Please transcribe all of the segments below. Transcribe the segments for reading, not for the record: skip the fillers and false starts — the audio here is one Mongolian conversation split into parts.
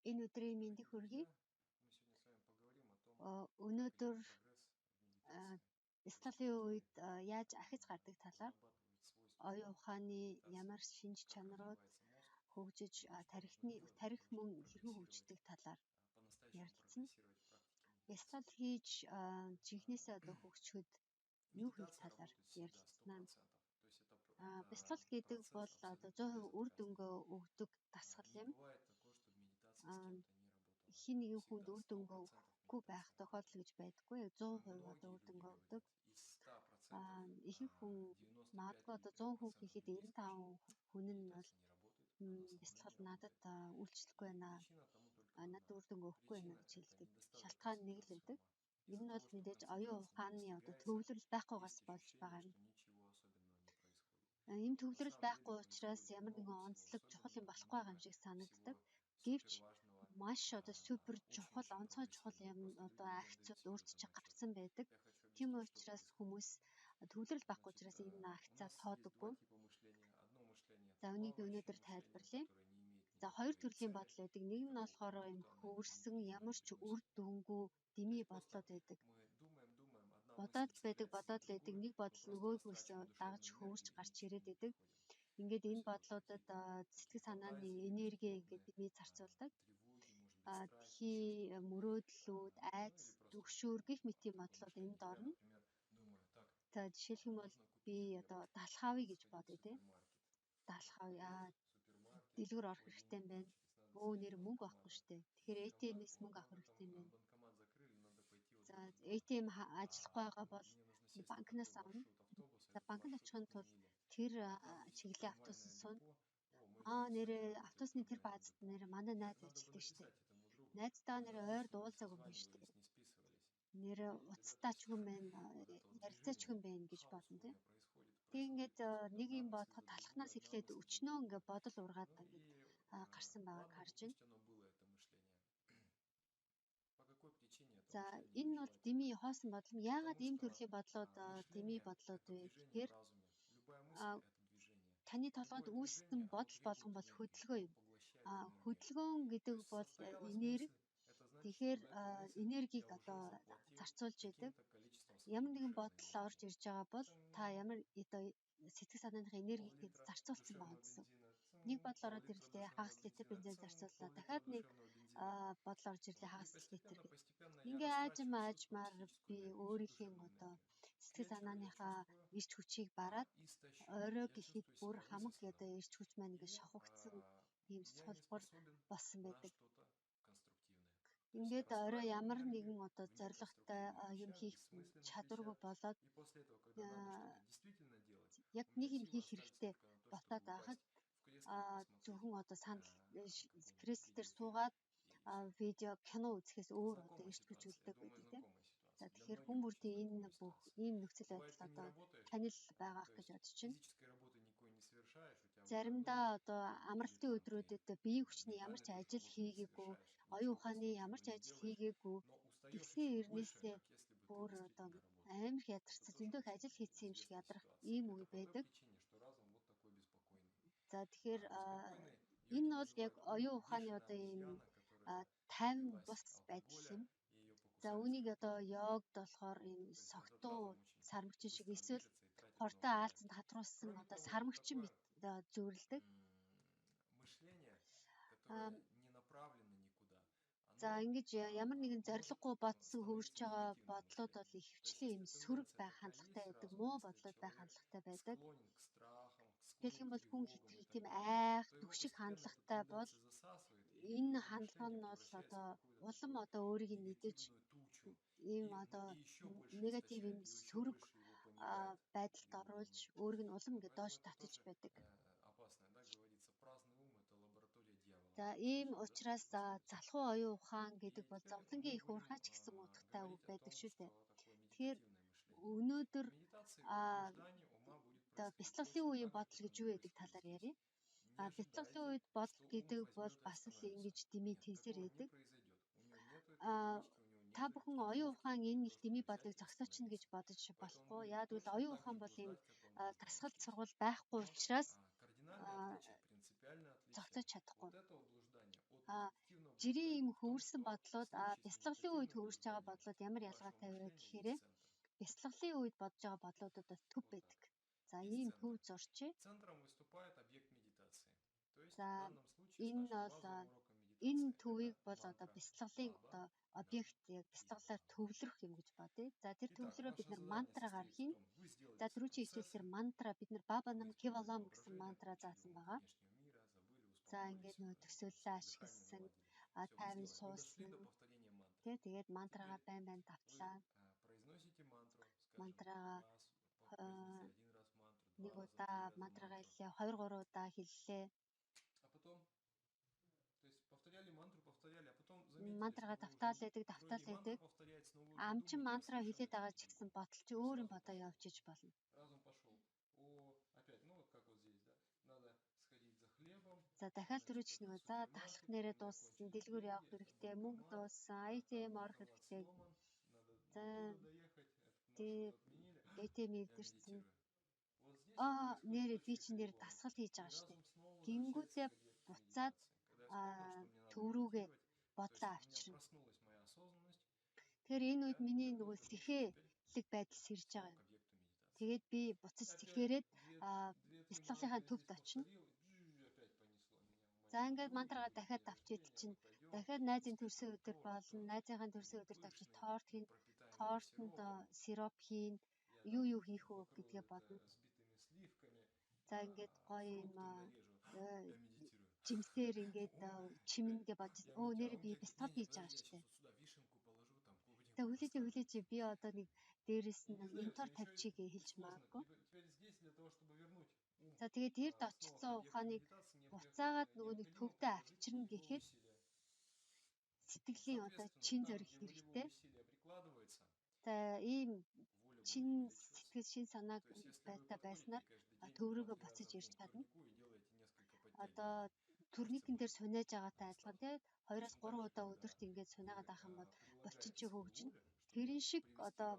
Энэ өдрийн мэндийг хүргэе. Өнөөдөр бясалгалын үед яаж ахиж гардаг талаар оюун ухааны ямар шинж чанарууд хөгжиж, тархи мөн хэрхэн хөгждөг талаар ярилцсан. Бясалгал хийж жинхнээсээ одоо хөгжихэд юу хийх талаар ярилцсанаа. Бясалгал гэдэг бол одоо 100% үр дүнгээ өгдөг дасгал юм. Хэн нэгэн хүнд үр дүнгээ өгөхгүй байх тохиолдол гэж байдаггүй. Яг 100% одоо үр дүнгээ өгдөг. Ихэнх хүн магадгүй одоо 100 хүн гэхэд 95 хүн нь бол бясалгал надад үйлчлэхгүй байна. Надад үр дүнгээ өгөхгүй байна гэж хэлдэг. Шалтгаан нэг л байдаг. Энэ нь бол мэдээж оюун ухааны одоо төвлөрөл байхгүйгаас болж байгаа юм. Ийм төвлөрөл байхгүй учраас ямар нэгэн онцлог чухал юм болохгүй байгаа юм шиг санагддаг. Гэвч маш одоо супер чухал, онцгой чухал юм одоо акцууд өөрт чинь гарсан байдаг. Тийм учраас хүмүүс төвлөрөл байхгүй учраас энэ акцаа тоодоггүй. За үүнийг би өнөөдөр тайлбарлая. За хоёр төрлийн бодол байдаг. Нэг нь болохоор юм хөвөрсөн ямар ч үр дүнгүй дэмий бодлоод байдаг. Бодоод л байдаг, бодоод л байдаг. Нэг бодол нөгөөгөөс дагаж хөвөрч гарч ирээд байдаг. Ингээд энэ бодлуудад сэтгэл санааны энерги ингээд дэмий зарцуулдаг. Тхий мөрөөдлүүд, айц, түгшүүр гэх мэтийн бодлууд энд орно. За жишээлх юм бол би одоо далах авъя гэж бодъё те. Далах авъя. Дэлгүүр орох хэрэгтэй юм байна. Өө нэр мөнгө байхгүй штэ. Тэгэхээр ATM-ээс мөнгө авах хэрэгтэй юм байна. За ATM ажиллахгүй байгаа бол банкнаас авна. За банкнд очихын тулд тэр чиглэлийн автобус сууна. Нэрээ автобусны тэр баазад нэрээ манай найз ажилладаг штэ. Найзтайгаа нэрээ ойр дуулзаагүй юм байна штэ. Нэрээ уцтаач юм байна, ярилцаач юм байна гэж бодно тий. Тэг ингээд нэг юм бодоход талхнаас эхлээд өчнөө ингээд бодол ургаад ингээд гарсан байгааг харж байна. За энэ бол дэмий хоосон бодол. Яагаад ийм төрлийн бодлууд дэмий бодлууд вэ гэхээр таны толгойд үүссэн бодол болгон бол хөдөлгөөн юм. Хөдөлгөөн гэдэг бол энерги. Тэгэхээр энергийг одоо зарцуулж яадаг. Ямар нэгэн бодол орж ирж байгаа бол та ямар одоо сэтгэл санааныхаа энергийг зарцуулсан байгаа гэсэн. Нэг бодол ороод ирлээ, хагас литр бензин зарцууллаа. Дахиад нэг бодол орж ирлээ, хагас литр гэх. Ингээ аажмаар би өөрийнхөө одоо сэтгэл санааныхаа эрч хүчийг бараад орой гэхэд бүр хамаг одоо эрч хүч маань ингээ шавхагдсан ийм сулбар болсон байдаг. Ингээд орой ямар нэгэн одоо зорилготой юм хийх чадваргүй болоод яг нэг юм хийх хэрэгтэй ботоод байхад зөвхөн одоо сандал креслэл дээр суугаад видео кино үзэхээс өөр одоо эрч хүч үлдээгүй байдаг тийм. За тэгэхээр хүн бүртээ энэ бүх ийм нөхцөл байдал одоо танил байгаа гэж бодож байна. Заримдаа одоо амралтын өдрүүдэд биеийн хүчний ямар ч ажил хийгээгүй, оюун ухааны ямар ч ажил хийгээгүй, дэлхийн эрнээсээ бүр одоо амар их ядарсан, зөндөх ажил хийсэн юм шиг ядрах ийм үе байдаг. За тэгэхээр энэ бол яг оюун ухааны одоо ийм тайван бус байдал юм. За үүнийг одоо йогд болохоор ийм согтуу сармагчин шиг эсвэл хортой аалзанд хатруулсан одоо сармагчин мэт зүйрлэдэг. За ингэж ямар нэгэн зорилгогүй бодсон хөвөрч байгаа бодлууд бол ихэвчлэн ийм сөрөг байх хандлагатай байдаг, муу бодлууд байх хандлагатай байдаг. Хэлэх юм бол хүн хитрхи тийм айх, түгших хандлагатай бол энэ хандлага нь бол одоо улам одоо өөрийг нь мэдэж ийм одоо негатив юм сөрөг байдалд оруулж өөрийг нь улам ингээд доош татаж байдаг. За ийм учраас залхуу оюун ухаан гэдэг бол зовлонгийн их уурхайч гэсэн утгатай үг байдаг шүү дээ. Тэгэхээр өнөөдөр одоо бясалгалын үеийн бодол гэж юу гэдэг талаар ярья. Бясалгалын үед бодол гэдэг бол бас л ингэж дэмий тэнсээр байдаг. Та бүхэн оюун ухаан энэ их дэмий бодлыг зогсоочно гэж бодож болохгүй. Яагад гэвэл оюун ухаан бол ийм дасгал сургал байхгүй учраас зогсоож чадахгүй. Жирийн ийм хөвөрсөн бодлууд бясалгалын үед хөвөрч байгаа бодлууд ямар ялгаатай вэ гэхээр бясалгалын үед бодож байгаа бодлуудад бас төв байдаг. За ийм төв зурчээ. За энэ бол энэ төвийг бол одоо бясалгалын одоо объект яг бясалгалаар төвлөрөх юм гэж бодъё. За тэр төвлөрөө бид нар мантрагаар хийнэ. За түрүүчийн хичээлээр мантра бид нар Баба нам Кевалам гэсэн мантра заасан байгаа. За ингээд нөгөө төсөөллөө ашигласан, тайван суусан. Тэ тэгээд мантрагаа байн байн давтлаа. Мантрагаа нэг удаа мантрагаа хэллээ, 2 3 удаа хэллээ. Мантрагаа давтаал байдаг, давтаал байдаг. Амчин мантра хэлээд байгаа ч гэсэн бодол чи өөр юм бодоо явж иж болно. За дахиад түрүүч нөгөө за талах нэрээ дууссан, дэлгүүр явах хэрэгтэй, мөнгө дууссан, ATM орох хэрэгтэй. За тий ATM эвдэрсэн. Нэрээ би чинь нэр дасгал хийж байгаа штэ. Гингүүтээ буцаад төв рүүгээ бодлоо авчирна. Тэгэхээр энэ үед миний нөгөө сэхээлэг байдал сэрж байгаа юм. Тэгээд би буцаж сэхээрээд бяцлаглалынхаа төвд очино. За ингээд мантрагаа дахиад давчээд чинь дахиад найзын төрсөн өдөр болно. Найзынхаа төрсөн өдөрт очиж торт хийн, тортонд сироп хийн, юу юу хийх үү гэдгээ бодно. За ингээд гоё юм жимсээр ингээд чимнэ гэж бодож өө нэр би бяцлал хийж байгаа шүү дээ. За хүлээж хүлээж би одоо нэг дээрэс нь интор тавьчих гэж хэлж магадгүй. За тэгээд тэрд очсон ухааныг буцаагаад нөгөө нэг төвдөө авчирна гэхэд сэтгэлийн одоо чин зориг хэрэгтэй. За ийм чин сэтгэл шин санааг байтай байснаар төв рүүгээ буцаж ирж чадна. Одоо турникэн дээр сунаж байгаатай адилхан тий 2-3 удаа өдөрт ингээд сунаагаад авах юм бол булчин чи хөгжинэ. Тэрэн шиг одоо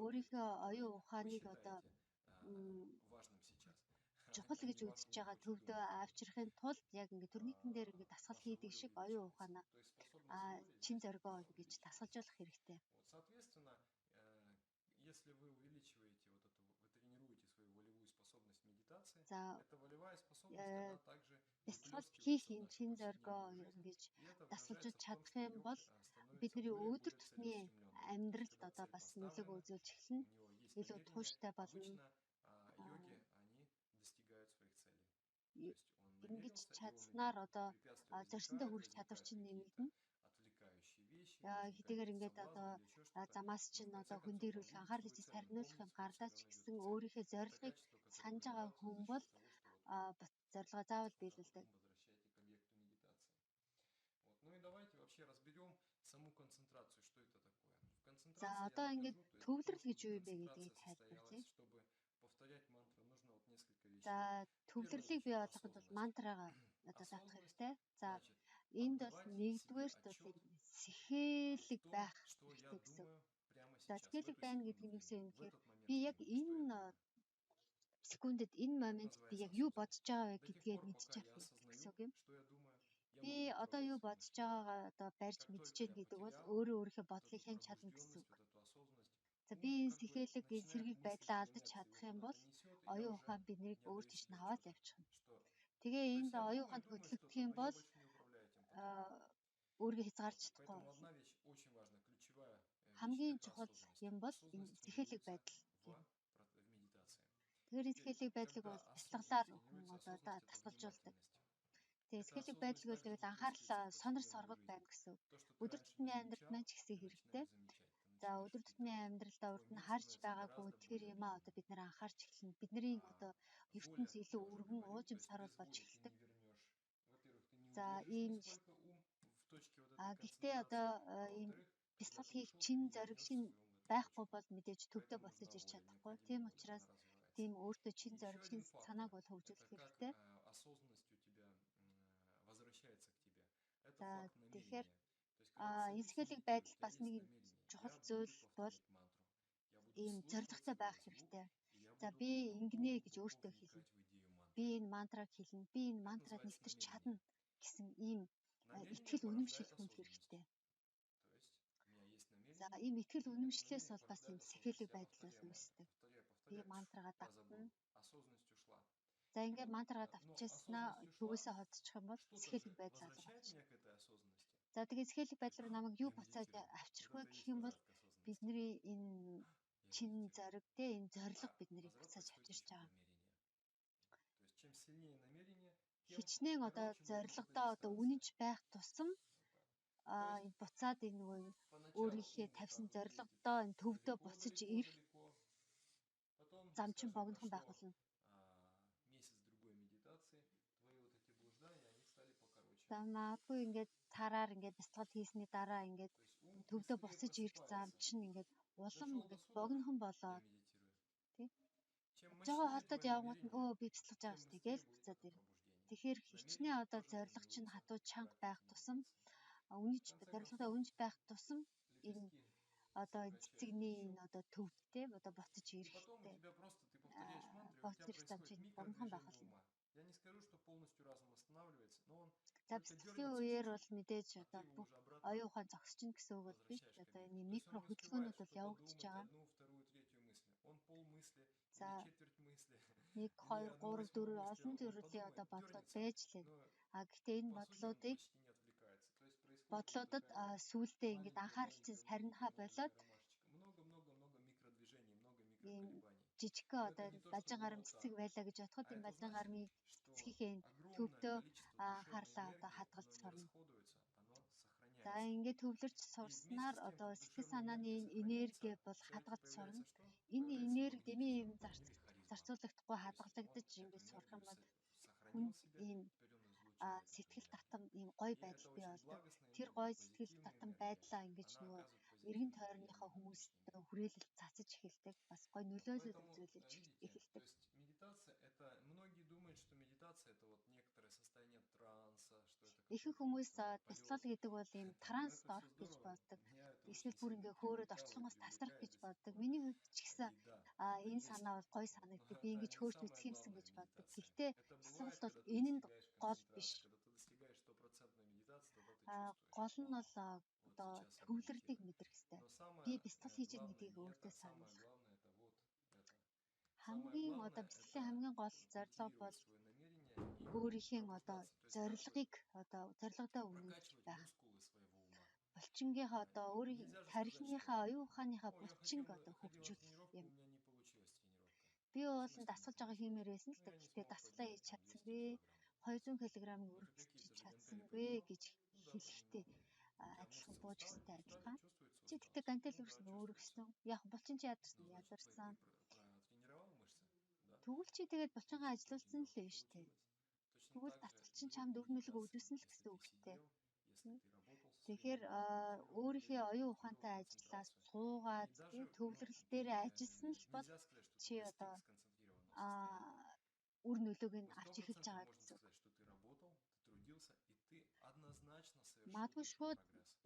өөрийнхөө оюун ухааныг одоо чухал гэж үзэж байгаа төвдөө авчрахын тулд яг ингээд турникэн дээр ингээд дасгал хийдэг шиг оюун ухаанаа чин зоригоо ингэж дасгалжуулах хэрэгтэй. Если вы увеличиваете вот эту, вы тренируете свою волевую способность медитации, за эта волевая способность, она также бясалгал хийх юм чин зоригоо ингэж дасгалжуулж чадах юм бол бидний өдөр тутмын амьдралд одоо бас нөлөөгөө үзүүлж эхэлнэ. Илүү тууштай болно. Йоги, они достигают своих целей. Ингэж чадсанаар одоо зорьсондоо хүрэх чадвар чинь нэмэгдэнэ. Хэдийгээр ингээд одоо замаас чинь одоо хүн дээрүүлэх анхаарлыг чинь сарниулах юм гарлаа ч гэсэн өөрийнхөө зорилгыг санаж байгаа хүн бол зорилгоо заавал биелүүлдэг. Ну и давайте вообще разберем саму концентрацию, что это такое. В концентрации За одоо ингээд төвлөрөл гэж юу юм бэ гэдгийг тайлбарлая. Чтобы повторять мантру, нужно вот несколько вещей. За төвлөрлийг бий болгоход бол мантрагаа одоо давтах хэрэгтэй. За энд бол нэгдүгээрт бол сэхээлэг байх хэрэгтэй гэсэн. За сэхээлэг байна гэдэг нь юу гэсэн юм гэхээр би яг энэ секундэд энэ момент би яг юу бодож байгаа вэ гэдгээ мэдчих гэсэн үг юм. Би одоо юу бодож байгаагаа одоо барьж мэдчихээн гэдэг бол өөрөө өөрийнхөө бодлыг хянаж чадна гэсэн үг. За би энэ сэхээлэг энэ сэргийг байдлаа алдаж чадах юм бол оюун ухаан биднийг өөр тийш нь аваад явчихна. Тэгээ энд оюун ухаанд хөдлөгдөх юм бол өөрийгөө хязгаарлаж чадахгүй. Хамгийн чухал юм бол энэ сэхээлэг байдал. Тэгэхээр сэхээлэг байдлыг бол бяцлаглаар хүн одоо дасгалжуулдаг. Тэгээ сэхээлэг байдал бол тэгэл анхаарал сонор соргог байна гэсэн үг. Өдөр тутмын амьдралд маань ч гэсэн хэрэгтэй. За өдөр тутмын амьдралдаа урд нь харж байгаагүй тэр юмаа одоо бид нэр анхаарч эхэлнэ. Бидний одоо ертөнц илүү өргөн уужим саруул болж эхэлдэг. За ийм гэхдээ одоо ийм бясалгал хийх чин зориг шин байхгүй бол мэдээж төвдөө босож ирч чадахгүй. Тийм учраас тийм өөртөө чин зориг шин санааг бол хөгжүүлэх хэрэгтэй. За тэгэхээр эсхэлэг байдал бас нэг чухал зүйл бол ийм зоригтой байх хэрэгтэй. За би ингэнэ гэж өөртөө хэлнэ. Би энэ мантраг хэлнэ. Би энэ мантрад нэвтэрч чадна гэсэн ийм Итгэл үнэмшил хүнд хэрэгтэй. За ийм итгэл үнэмшлээс бол бас ийм сэхэлэг байдал бол үүсдэг. Би мантрагаа давтна. За ингээд мантрагаа давтчихснаа төвөөсөө холдчих юм бол сэхэлэг байдал алга болчихно. За тэгээд сэхэлэг байдал руу намайг юу буцааж авчрах вэ гэх юм бол бидний энэ чин зориг те энэ зорилго биднийг буцааж авчирч байгаа. Хичнээн одоо зорилгодоо одоо үнэнч байх тусам буцаад энэ нөгөө өөрийнхөө тавьсан зорилгодоо энэ төвдөө буцаж ирэх зам чинь богинохон байх болно. За магадгүй ингээд цараар ингээд бясалгал хийсний дараа ингээд төвдөө буцаж ирэх зам чинь ингээд улам ингээд богинохон болоод тий. Жогоо холдоод явгууд нь өө би бясалгаж байгаа шүү дээ гээл буцаад ирнэ. Тэгэхээр хичнээн одоо зорилго чинь хатуу чанга байх тусам үнэж зорилгодоо үнэж байх тусам энэ одоо цэцэгний энэ одоо төвдтэй одоо буцаж ирэхтэй буцаж ирэх зам чинь богинохон байх болно. За бясалгалын үеэр бол мэдээж одоо бүх оюун ухаан зогсож гэсэн үг бол биш. Одоо энэ микро хөдөлгөөнүүд бол явагдаж байгаа. За 1 2 3 4 олон төрлийн одоо бодлууд байж лээ. А гэхдээ энэ бодлуудыг бодлуудад сүүлдээ ингээд анхаарал чинь сарнихаа болоод ийм жижигхэн одоо бажин гарам цэцэг байлаа гэж бодоход энэ бажин гармын цэцгийнхээ энэ төвдөө анхаарлаа одоо хадгалж сурна. За ингээд төвлөрч сурснаар одоо сэтгэл санааны энэ энерги бол хадгалж сурна. Энэ энерги дэмий юм зарцуулагдахгүй хадгалагдаж ингээд сурах юм бол хүнд ийм сэтгэл татам ийм гоё байдал бий болдог. Тэр гоё сэтгэл татам байдлаа ингэж нөгөө эргэн тойрныхоо хүмүүст хүрээлэл цацаж эхэлдэг. Бас гоё нөлөөлөл үзүүлж эхэлдэг. Ихэнх хүмүүс бясалгал гэдэг бол ийм транст орох гэж боддог. Эсвэл бүр ингээ хөөрөөд орчлонгоос тасрах гэж боддог. Миний хувьд ч гэсэн энэ санаа бол гоё санагддаг. Би ингэж хөөрч үзэх юмсан гэж боддог. Гэхдээ бясалгал бол энэ нь гол биш. Гол нь бол одоо төвлөрлийг мэдрэх хэрэгтэй. Би бясалгал хийж байгаа гэдгийг өөртөө сануулах. Хамгийн одоо бясалгалын хамгийн гол зорилго бол өөрийнхөө одоо зорилгыг одоо зорилгодоо үнэнч байх. Булчингийнхаа одоо өөрийн тархиныхаа оюун ухааныхаа булчинг одоо хөгжүүлэх юм. Би уул нь дасгалж байгаа хиймээр байсан л да. Гэхдээ дасгалаа хийж чадсангүй. 200 кг-ыг өргөсөж чадсангүй гэж хэлэхдээ адилхан бууж гисэнтэй адилхан. Чи тэгтээ гантел өрсөн өөрөксөн. Яг булчин чи ядарсан ядарсан. Тэгвэл чи тэгээд булчингаа ажилуулсан л юм шүү дээ. Тэгвэл дасгал чинь чамд өр нөлөг өгдөөсөн л гэсэн үг шүү дээ. Тэгэхээр өөрийнхөө оюун ухаантай ажиллаа суугаад төвлөрөл дээр ажилласан л бол чи одоо үр нөлөөг нь авч эхэлж байгаа гэсэн үг. Магадгүй шууд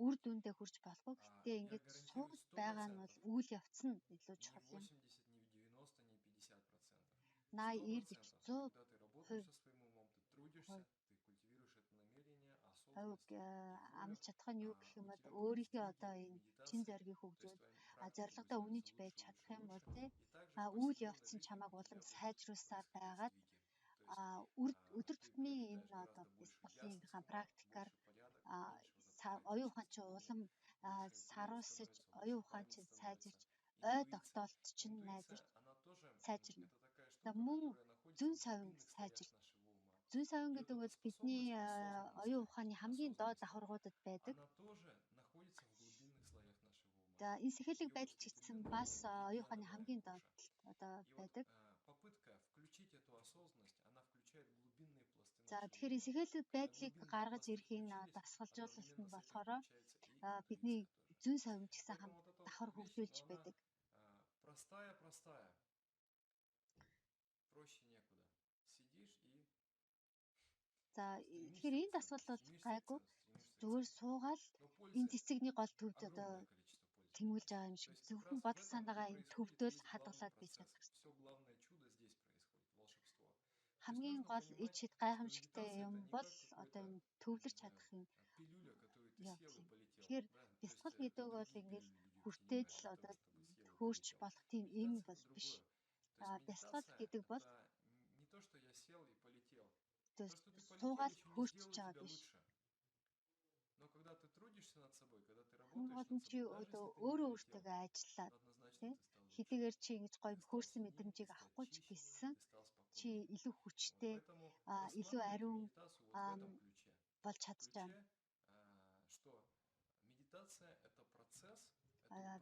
үр дүндээ хүрч болохгүй. Гэхдээ ингээд сууж байгаа нь бол үйл явц нь илүү чухал юм. 80, 90 гэж 100% амлаж чадах нь юу гэх юм бол өөрийнхөө одоо энэ чин зоригийг хөгжүүл, зорилгодоо үнэнч байж чадах юм бол тий үйл явц нь чамайг улам сайжруулсаар байгаад өдөр тутмын энэ одоо бясалгалынхаа практикаар оюун ухаан чинь улам саруулсаж, оюун ухаан чинь сайжирч, ой тогтоолт чинь найзарч сайжирна. За мөн зөн совин сайжирна. Зөн совин гэдэг бол бидний оюун ухааны хамгийн доод давхаргуудад байдаг. За энэ сэхэлэг байдал ч гэсэн бас оюун ухааны хамгийн доод талд одоо байдаг. За тэгэхээр энэ сэхэлэг байдлыг гаргаж ирэх энэ дасгалжуулалт нь болохоор бидний зөн совин ч гэсэн хамт давхар хөгжүүлж байдаг. За тэгэхээр энэ дасгал бол гайгүй зүгээр суугаал энэ цэцэгний гол төвд одоо тэмүүлж байгаа юм шиг зөвхөн бодол санаагаа энэ төвдөө л хадгалаад бий чадах хэрэгтэй. Хамгийн гол ид шид гайхамшигтай юм бол одоо энэ төвлөрч чадах юм явдал юм. Тэгэхээр бясалгал гэдэг бол ингээл хүртээд л одоо хөөрч болох тийм юм бол биш. Бясалгал гэдэг бол суугаад хөөрчж байгаа биш. Хамгийн гол нь чи одоо өөрөө өөртөө ажиллаад тий хэдийгээр чи ингэж гоё хөөрсөн мэдрэмжийг авахгүй ч гэсэн чи илүү хүчтэй, илүү ариун болж чадж байгаа.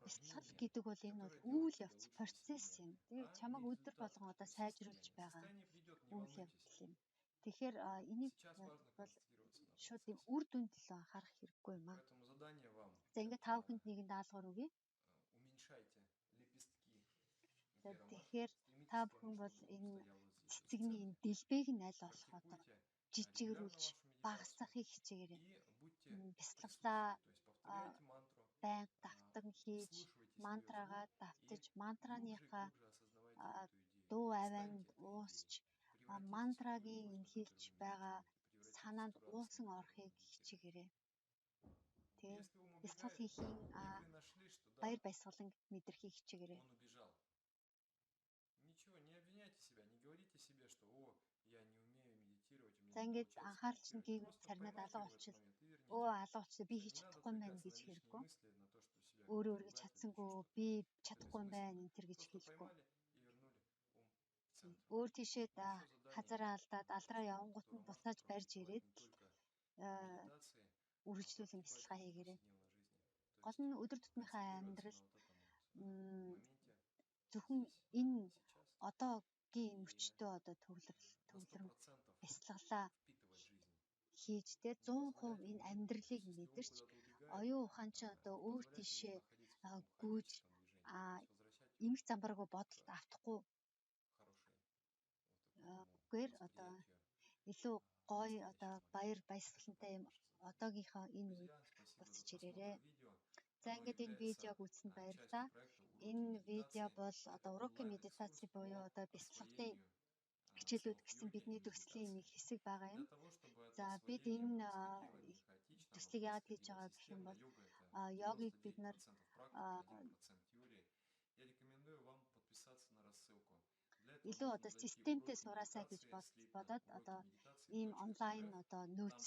Бясалгал гэдэг бол энэ бол үйл явц, процесс юм. Тэгээ чамайг өдөр болгон одоо сайжруулж байгаа үйл явдал юм. Тэгэхээр энийг бол шууд юм үр дүнд л анхаарах хэрэггүй юм аа. За ингээд та бүхэнд нэгэн даалгавар өгье. Тэгэхээр та бүхэн бол энэ цэцэгний энэ дэлбээг нь аль болох одоо жижигрүүлж багасгахыг хичээгээрэй. Бясалгалаа байнга давтан хийж, мантрагаа давтаж, мантраныхаа дуу авианд уусч, мантрагийн энэ хэлж байгаа санаанд уусан орохыг хичээгээрэй. Тэгээ бясалгал хийхийн баяр баясгалан мэдрэхийг хичээгээрэй. За ингээд анхаарал чинь гийгүүл царинаад алга болчихвол өө алга болчихлоо би хийж чадахгүй юм байна гэж хэрэггүй. Өөрөө өөрийгөө чадсангүй би чадахгүй юм байна энэ төр гэж хэлэхгүй. Өөр тийшээ хазаараа алдаад алдраа явангууд нь буцааж барьж ирээд үргэлжлүүлэн бясалгаа хийгээрэй. Гол нь өдөр тутмынхаа амьдрал зөвхөн энэ одоогийн мөчтөө одоо төвлөрөн бясалгалаа хийж тэ 100% энэ амьдралыг мэдэрч оюун ухаан чинь одоо өөр тийшээ гүйж эмх замбараагүй бодолд автахгүй үгээр одоо илүү гоё одоо баяр баясгалантай юм одоогийнхоо энэ үед буцаж ирээрэй. За ингээд энэ видеог үзсэнд баярлалаа. Энэ видео бол одоо уроки медитаци буюу одоо бясалгалын хичээлүүд гэсэн бидний төслийн нэг хэсэг байгаа юм. За бид энэ төслийг яагаад хийж байгаа гэх юм бол йогийг бид нар илүү одоо системтэй сураасай гэж бодоод одоо ийм онлайн одоо нөөц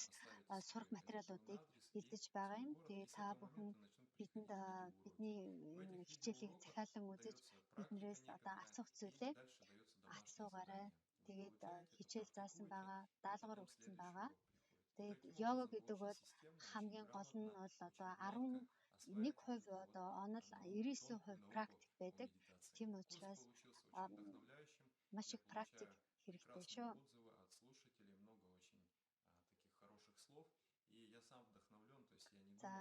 сурах материалуудыг бэлдэж байгаа юм. Тэгээ та бүхэн бидэнд бидний энэ хичээлийг захиалан үзэж биднээс одоо асуух зүйлээ асуугаарай. Тэгээд хичээл заасан байгаа, даалгавар өгсөн байгаа. Тэгээд йога гэдэг бол хамгийн гол нь бол одоо 11% одоо онол 99% практик байдаг. Тийм учраас маш их практик хэрэгтэй шүү. За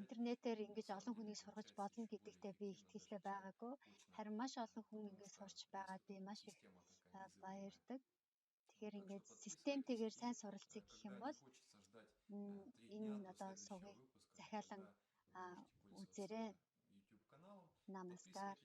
интернетээр ингэж олон хүнийг сургаж болно гэдэгтээ би итгэлтэй байгаагүй. Харин маш олон хүн ингэж сурч байгаад би маш их баярдаг. Тэгэхээр ингээд системтэйгээр сайн суралцъя гэх юм бол энэ одоо сувгийг захиалан үзээрэй. Намаскар.